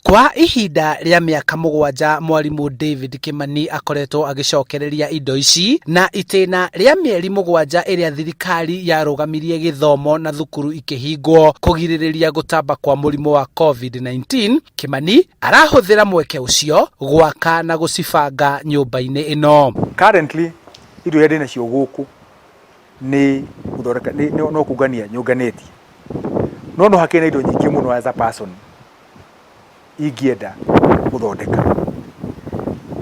Kwa ihinda rĩa mĩaka 7 mwarimũ David Kimani akoretwo agĩcokereria indo ici na itĩna rĩa mĩeri 7 ĩrĩa thirikari yarũgamirie gĩthomo na thukuru ikĩhingwo kũgirĩrĩria gũtamba kwa mũrimũ wa COVID-19. Kimani arahũthĩra mweke ũcio gwaka na gũcibanga nyũmba-inĩ ĩno. Currently indo iria ndĩ nacio gũkũ nĩ gũthondeka no kũngania nyũnganĩtie, no no hakĩrĩ na indo nyingĩ mũno as a person ingĩenda gũthondeka.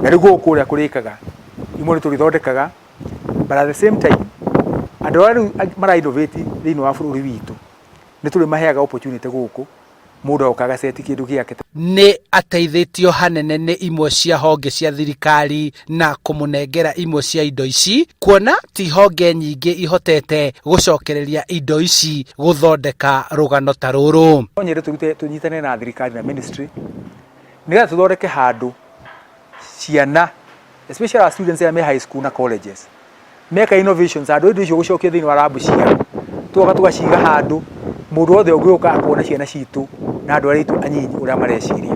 Na rĩu gũkũ ũrĩa kũrĩkaga, imwe nĩ tũrĩthondekaga, but at the same time andũ arĩa rĩu mara innovate thĩinĩ wa bũrũri witũ nĩ tũrĩmaheaga opportunity gũkũ, mũndũ agoka agaceti kĩndũ gĩake. Nĩ ateithĩtio hanene nĩ imwe cia honge cia thirikari na kũmũnengera imwe cia indo ici, kuona ti honge nyingĩ ihotete gũcokereria indo ici gũthondeka rũgano ta rũrũ. No nyende tũrute tũnyitane na thirikari na ministry nĩgetha tũthondeke handũ ciana, especially our students arĩa me high school na colleges, meka innovations handũ indo icio gũcokia thĩinĩ wa lab ciao, tũgoka tũgaciga handũ mũndũ wothe ũngĩũka akona ciana citũ na andũ arĩa aitũ anyinyi ũrĩa mareciria.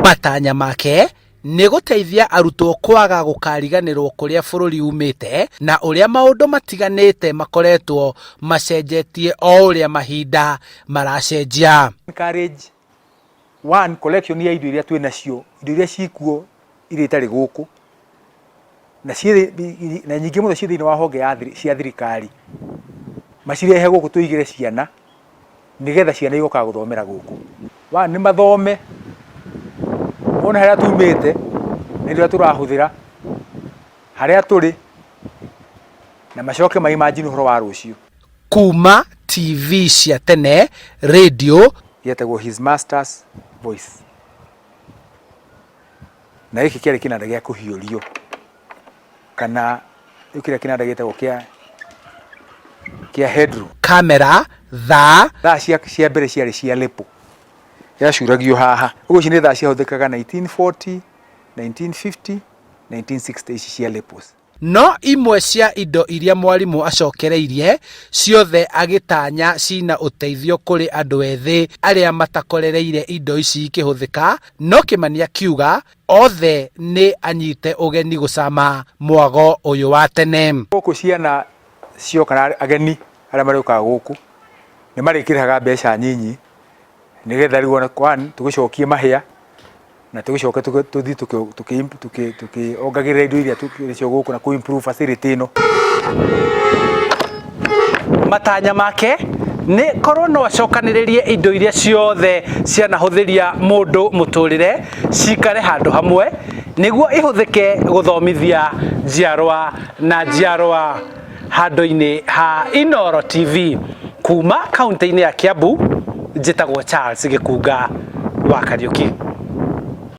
Matanya make nĩ gũteithia arutwo kwaga gũkariganĩrwo kũrĩa bũrũri umĩte na ũrĩa maũndũ matiganĩte makoretwo macenjetie o ũrĩa mahinda maracenjia. Encourage one collection ya indo iria twĩ nacio, indo iria cikuo iria itarĩ gũkũ na ciĩ na nyingĩ mũno ciĩ thĩinĩ wa honge ya cia thirikari, macirehe gũkũ tũigĩre ciana nĩgetha ciana igokaga gũthomera gũkũ. One nĩ mathome mone harĩa tumĩte na indo iria tũrahũthĩra, harĩa tũrĩ, na macoke ma imagine ũhoro wa rũciũ. Kuma TV cia tene, radio yetagwo His Master's Voice, na gĩkĩ kĩarĩ kĩnanda gĩa kũhiũrio kana rĩu kĩrĩa kĩnanda gĩtagwo kĩa headroom. Kamera, thaa. Thaa cia mbere ciarĩ cia lepo, yacuragio haha ũguo. Ici nĩ thaa ciahũthĩkaga 1940, 1950, 1960, ici cia lepos. No imwe cia indo iria mwarimũ acokereirie ciothe agĩtanya cina ũteithio kũrĩ andũ ethĩ arĩa matakorereire indo ici ikĩhũthĩka, no Kimani akiuga othe nĩ anyite ũgeni gũcama mwago ũyũ wa tene. Gũkũ ciana cioka na ageni arĩa marĩũkaga gũkũ nĩ marĩkĩrĩhaga mbeca nyinyi nĩgetha rĩu ona one tũgĩcokie mahĩa na tũgĩcoke tũthiĩ tũkĩongagĩrĩra indo iria tũkĩrĩ gũkũ na kũ improve facility ĩno. Matanya make nĩ korwo no acokanĩrĩrie indo iria ciothe cianahũthĩria mũndũ mũtũrĩre cikare handũ hamwe nĩguo ihũthĩke gũthomithia njiarwa na njiarwa. Handũ-inĩ ha Inoro TV kuma kaunti-inĩ ya Kiambu, njĩtagwo Charles Gĩkunga wa Kariũki.